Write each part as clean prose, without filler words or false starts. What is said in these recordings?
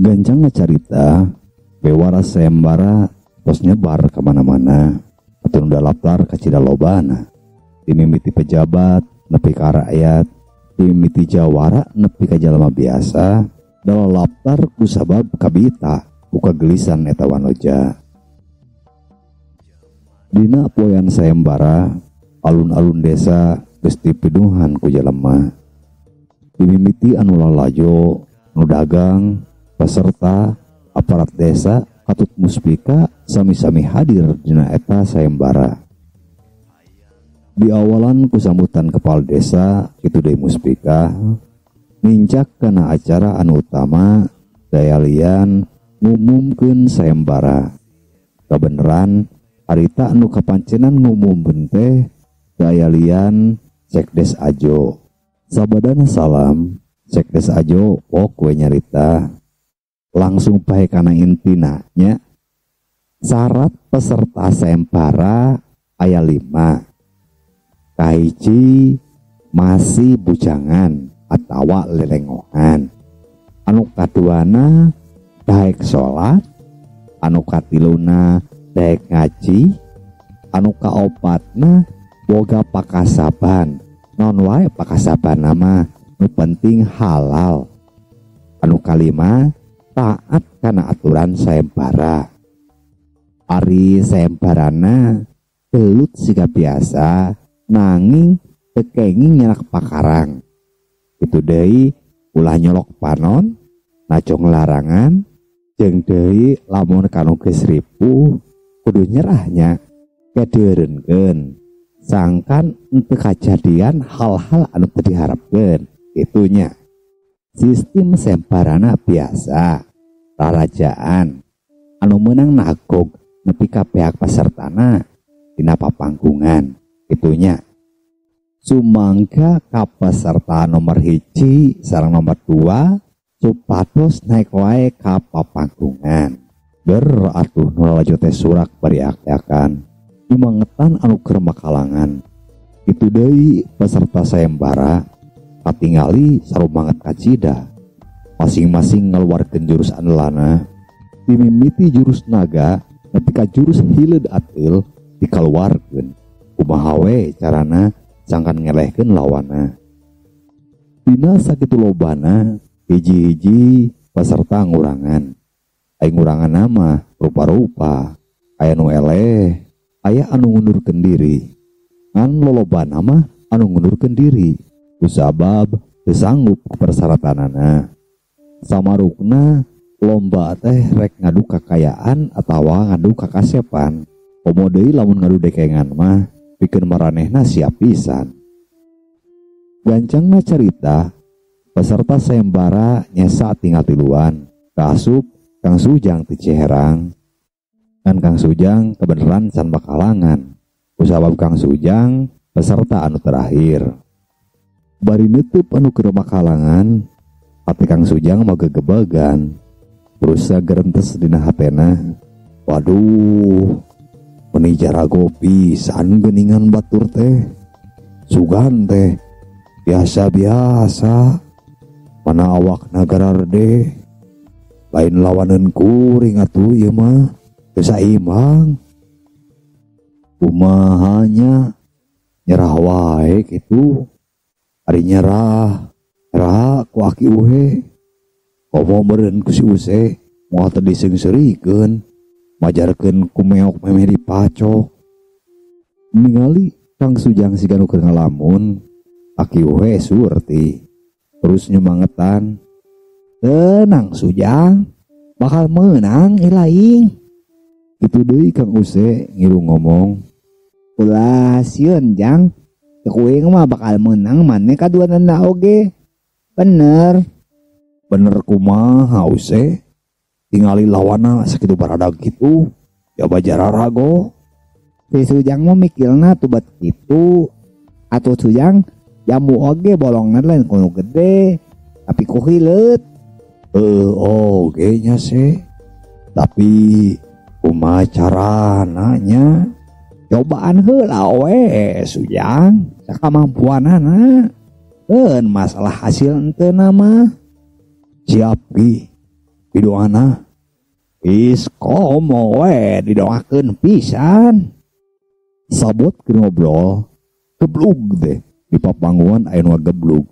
Gancangna carita, bewara sayembara tos nyebar ka mana-mana atuh nu daftar kacida lobana. Dimimiti pejabat nepi ka rakyat, dimimiti jawara nepi ka jalma biasa, daftar kusabab kabita ku kagelisan eta wanoja. Dina poean sayembara, alun-alun desa geus dipinuhan ku jelema. Dimimiti anu lalajo, nu dagang, peserta, aparat desa, katut muspika sami-sami hadir dina eta sayembara. Diawalan ku sambutan kepala desa kitu deui muspika, nincak kana acara anu utama dayalian ngumumkeun sayembara. Kabeneran harita anu kapancenan ngumumkeun teh dayalian Sekdes Ajo. Sabadana salam, Sekdes Ajo pok we nyarita. Langsung bae kana intina nya. Syarat peserta sayembara aya 5. Kahiji masih bujangan atawa lelengohan. Anu kaduana daek salat, anu katiluna daek ngaji, anu kaopatna boga pakasaban. Non wae pakasaban mah nu penting halal. Anu kalima taat kana aturan sayembara. Ari sayembarana gelut siga biasa nanging teu kenging nyerak pakarang. Kitu deui ulah nyolok panon, najong larangan, jeung deui lamun kanu geus ripuh kudu nyerahnya kedeureunkeun. Sangkan henteu kajadian hal-hal anu teu diharapkeun kitunya. Sistem sayembarana biasa, rarajaan anu meunang nagog nepi ka pihak pesertana dina papanggungan kitunya. Sumangga ka peserta nomor 1 sareng nomor 2 supados naik wae ka papanggungan. Ber atuh nu lalajo teh surak bari ak-akan nyumangetan anu keur makalangan. Kitu deui peserta sayembara katingali sarumanget kacida. Masing-masing ngaluarkeun jurus andelana. Dimimiti jurus naga nepi ka jurus hileud ateul dikaluarkeun. Kumaha we carana sangkan ngelehkeun lawana. Dina sakitu lobana hiji-hiji peserta ngurangan. Ai ngurangan mah rupa-rupa. Aya nu eleh, aya anu ngundurkeun diri. Ngan lolobana mah anu ngundurkeun diri kusabab teu sanggup persyaratanana. Samarukna lomba teh rek ngadu kakayaan atawa ngadu kakasepan. Komo deui lamun ngadu dekengan mah pikeun maranehna siap pisan. Gancangna carita peserta sayembara nyesa tinggal tiluan. Kaasup Kang Sujang ti Ciherang. Ngan Kang Sujang kebeneran can bakalangan. Kusabab Kang Sujang peserta anu terakhir. Bari neuteub anu keur makalangan, hati Kang Sujang mah gegebegan. Terus gerentes dina hatena. Waduh, meni jarago pisan geuningan batur teh. Sugan teh biasa-biasa. Mana awakna gararde. Lain lawaneun kuring atuh ieu mah. Teu saimbang. Kumaha nya nyerah wae kitu. Ari nyerah, nyerah ku Aki Uhe. Komo meureun ku si Use moal teu diseungseurikeun, majarkeun ku meok memeh dipacok. Ningali Kang Sujang siga nu keur ngalamun, Aki Uhe surti. Terus nyumangetan, "Tenang Sujang, bakal menang ilaing." Kitu deui Kang Use ngilu ngomong, "Ulah sieun Jang, kuing mah bakal menang maneh kaduanana oge." Bener. Bener kumaha Use? Tingali lawana sakitu baradag kitu, ya bajararago. Si Sujang mah mikirna tubat kitu. Atuh Sujang jamu oge bolongna lain kudu gede, tapi ku hileut. Oge nya sih. Tapi kumaha carana nya? Cobaan heula we Sujang, sakamampuanana. Keun masalah hasil henteu mah. Siap Ki. Pidoana is komo we didoakeun pisan. Sabot keur ngobrol geblug teh di papanggungan aya nu geblug.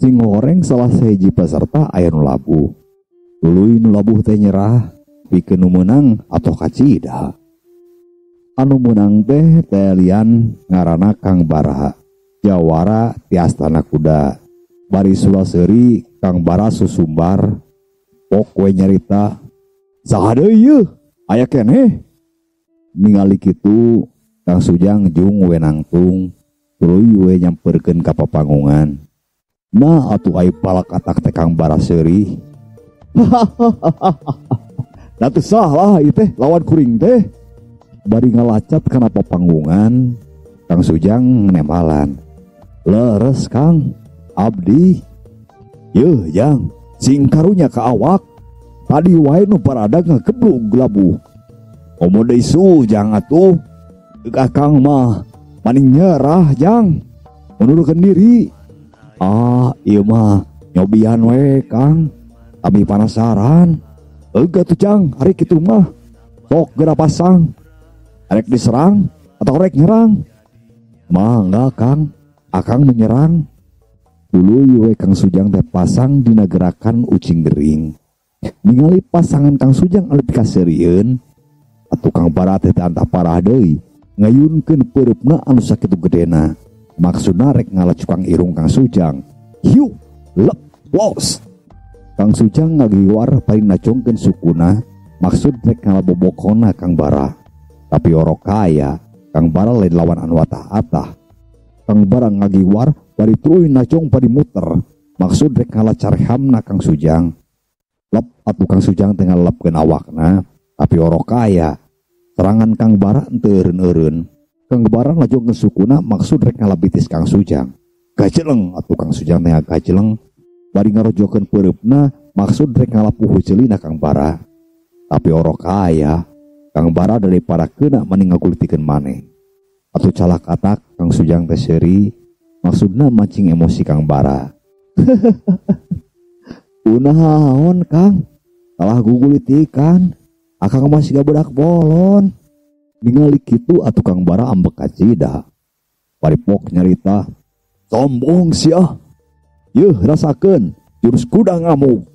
Sing horeng salah sahiji peserta aya nu labuh. Tuluy nu labuh teh nyerah pikeun nu meunang atoh kacida. Anu meunang teh telian ngaranna Kang Bara, jawara ti Astana Kuda. Bari sulaseuri Kang Bara susumbar, pok we nyarita, saha deui yeuh aya keneh. Ningali kitu Kang Sujang jung we nangtung, tuluy we nyamperkeun ka papanggungan. Nah atuh ai palak atak teh Kang Bara seuri. Da teu salah ieu teh lawan kuring teh. Bari ngalacat kana papanggungan, Kang Sujang nembalan. Leres Kang, abdi. Yeuh jang, sing karunya ka awak. Tadi wae nu parada ngageblug labuh. Komo deui Sujang atuh. Deuk akang mah maning nyerah jang, mundurkeun diri. Ah, ieu mah nyobian we Kang. Kami penasaran. Eueuh atuh jang, ari kitu mah. Sok geura pasang. Arek diserang atau rek nyerang? Mangga Kang, akang menyerang. Tuluy we Kang Sujang teh pasang dina gerakan ucing gering. Ningali pasangan Kang Sujang anu pikaseurieun, atuh Kang Bara teh antah parah deui, ngayunkeun peureupna anu sakitu gedena. Maksudna rek ngalacukang irung Kang Sujang. Hiu, lep, los. Kang Sujang ngagiwar paling nacongkeun sukuna, maksud rek ngalabobokona Kang Bara. Tapi orok kaya, Kang Bara lain lawan anu atah-atah. Kang Bara ngagiwar bari tuluy nacong bari muter, maksud rek ngalacarhamna Kang Sujang. Lep atuh Kang Sujang teh ngalepkeun awakna, tapi orok kaya. Serangan Kang Bara henteu eureun-eureun. Kang Bara ngajongkeun sukuna maksud rek ngalabitis Kang Sujang. Gajeleng atuh Kang Sujang teh gajeleng bari ngarojokeun peureupna maksud rek ngalapuh ceulina Kang Bara. Tapi orok kaya, Kang Bara daripada kena mending ngagulitikeun maneh. Atuh calak atak Kang Sujang teh seuri, maksudna mancing emosi Kang Bara. Kunaon Kang? Kalah gugulitikan. Akang masih budak bolon. Ningali kitu atuh Kang Bara ambek kacida. Paripok nyarita, sombong sia. Yeuh rasakeun jurus kuda ngamuk.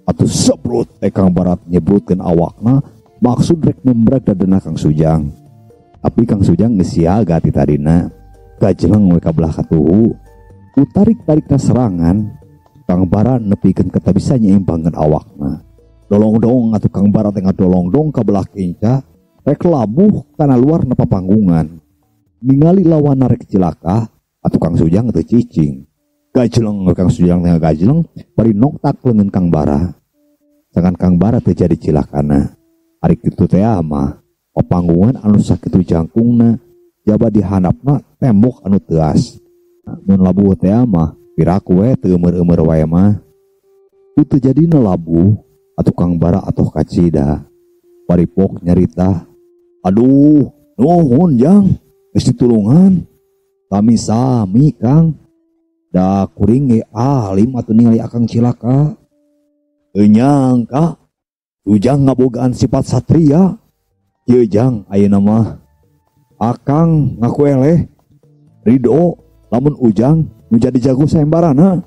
Atuh sebrut Kang Bara nyebrutkeun awakna maksud rek nembrek dadana Kang Sujang. Tapi Kang Sujang geus siaga ti tadina. Gajeleng we ka belah katuhu. Ku tarik-tarikna serangan, Kang Bara nepikeun ka bisa nyeimbangkeun awakna. Dolong-dong atuh Kang Bara teh ngadolong-dong ka belah kinca, rek labuh kana luar na papanggungan. Ningali lawan rek cilaka, atuh Kang Sujang teu cicing. Gajeleng Kang Sujang teh gajeleng bari noktak leungeun Kang Bara. Sangan Kang Bara teu jadi cilakana. Ari kitu teh mah papanggungan anu sakitu jangkungna, jaba di handapna tembok anu teuas. Mun labuh teh mah piraku we teu eumeur-eumeur wae mah. Teu jadina labuh atuh Kang Bara atoh kacida. Paripok nyarita, aduh nuhun jang, geus ditulungan. Sami-sami Kang, da kuring ge alim atuh ningali akang cilaka. Teu nyangka Ujang ngabogaan sifat satria. Ieu jang ayeuna mah akang ngaku eleh ridho lamun Ujang nu jadi jago sayembarana.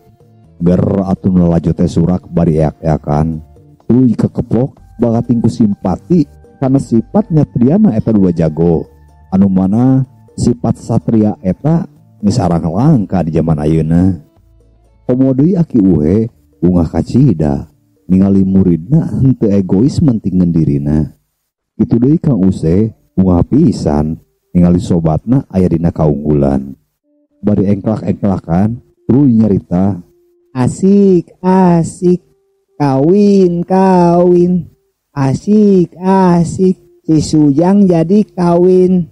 Ger atuh nu lalajo teh surak bari eak-eakan. Tuluy kekeplok bakating ku simpati karena sifatnya triana eta dua jago. Anu mana sifat satria eta geus arang langka di zaman ayeuna. Komo deui Aki Uhe ungah kacida ningali muridna henteu egois mentingkeun dirina. Kitu deui Kang Use ungah pisan ningali sobatna aya dina kaunggulan. Bari engklak-engklakan tuluy nyarita, asik asik kawin kawin, asik asik si Sujang jadi kawin.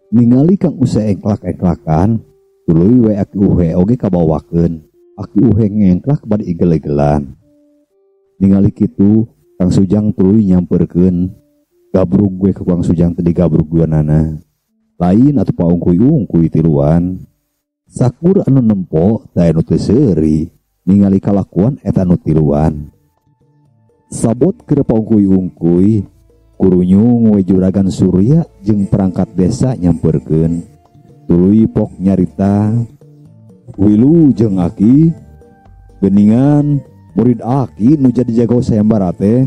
Ningali Kang Use engklak-engklakan tuluy we Aki Uhe oge kabawakeun. Aki Uhe ngengklak bari igel-igelan. Ningali kitu Kang Sujang tuluy nyamperkeun. Gabrug we ka Kang Sujang teh digabrug duanana. Lain atuh paungkuy-ungkuy tiluan. Sakur anu nempo teh anu teu seuri ningali kalakuan eta anu tiluan. Sabot keur paungkuy-ungkuy kurunyung we Juragan Surya jeung perangkat desa nyamperkeun. Tuluy pok nyarita, "Wilujeng Aki, geuningan murid Aki nu jadi jago sayembara teh."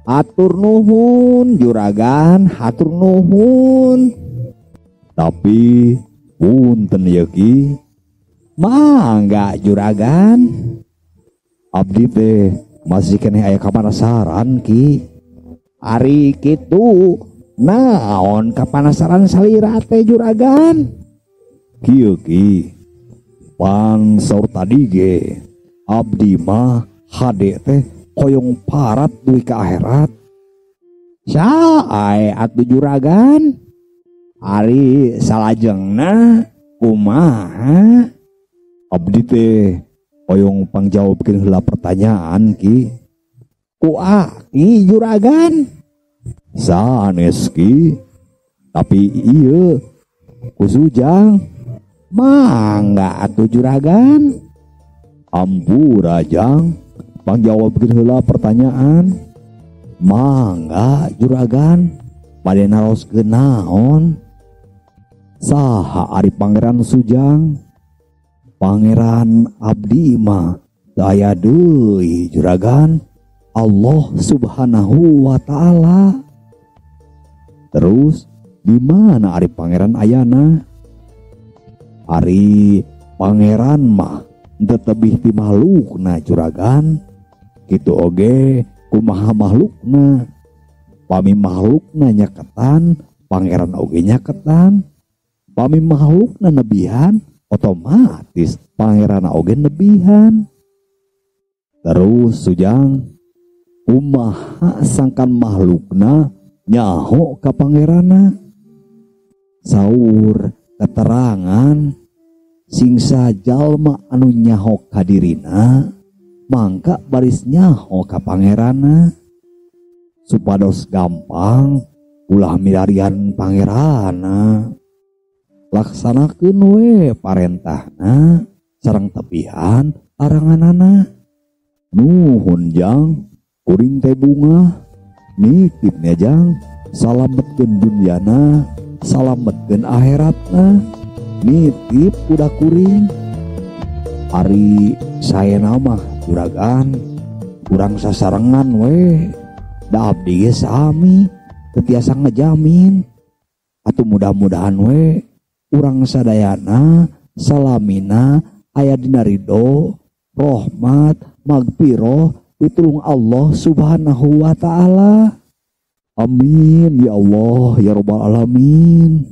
Hatur nuhun Juragan, hatur nuhun. Tapi punten ye Ki. Mangga Juragan. Abdi teh masih keneh aya kapanasaran Ki. Ari kitu naon kapanasaran salira teh Juragan? Kieu Ki, pan saur tadi ge abdi mah hade teh koyong parat dugi ka akhirat. Sae atuh Juragan. Ari salajengna kumaha? Abdi teh koyong pangjawabkeun heula pertanyaan Ki. Ku Aki Juragan. Sanes Ki, tapi ieu ku Sujang. Mangga atuh Juragan. Ampura Jang, pangjawabkeun heula pertanyaan. Mangga Juragan, bade naroskeun naon? Saha ari Pangeran Sujang? Pangeran abdi mah teu aya deui Juragan, Allah Subhanahu wa taala. Terus di mana ari Pangeran ayana? Ari Pangeran mah teu tebih ti makhlukna Juragan. Kitu oge kumaha makhlukna? Pami makhlukna nyaketan, Pangeran oge nyaketan. Pami makhlukna nebihan, otomatis Pangeran oge nebihan. Terus Sujang, kumaha sangkan makhlukna nyaho ka Pangeranna? Saur keterangan singsa jalma anu nyaho ka dirina mangka baris nyaho ka Pangeranna. Supados gampang ulah milarian Pangeranna, laksanakeun we parentahna sareng tepihan laranganana. Nuhun Jang, kuring teh bungah nitipnya Jang, salametkeun dunyana, salametkeun akhiratna, nitip kuda kuring. Ari saena mah Juragan, kurang sasarengan we, da abdi ge sami teu tiasa ngejamin. Atuh mudah-mudahan we urang sadayana salamina aya dina ridho, rahmat, magfirah, pitulung Allah Subhanahu wa taala. Amin ya Allah ya robbal alamin.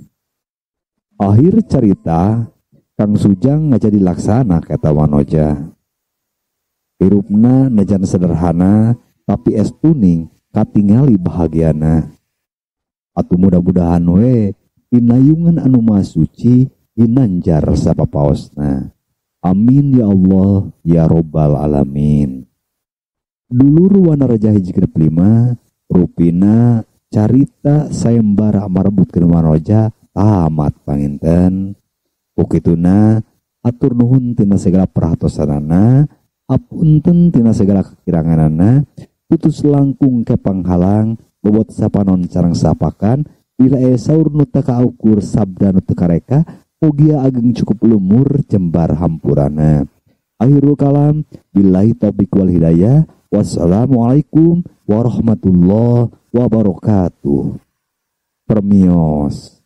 Akhir cerita, Kang Sujang ngajadi laksana kata wanoja. Hirupna najan sederhana tapi es tuning katingali bahagiana. Atuh mudah-mudahan we inayungan anu maha suci ginanjar sapapaosna. Amin ya Allah ya robbal alamin. Dulur Wanaraja 1-5 rupina carita sayembara marebutkeun wanoja tamat panginten. Kukituna atur nuhun tina segala perhatosanana, apunten tina segala kekiranganana, putus langkung ke panghalang, bobot sapanon carang sapakan, bila saur nu teu kaukur sabda nu teu kareka, mugia ageng cukup lumur jembar hampurana. Akhirul kalam, billahi taufik wal hidayah, wassalamualaikum warahmatullahi wabarakatuh. Permios.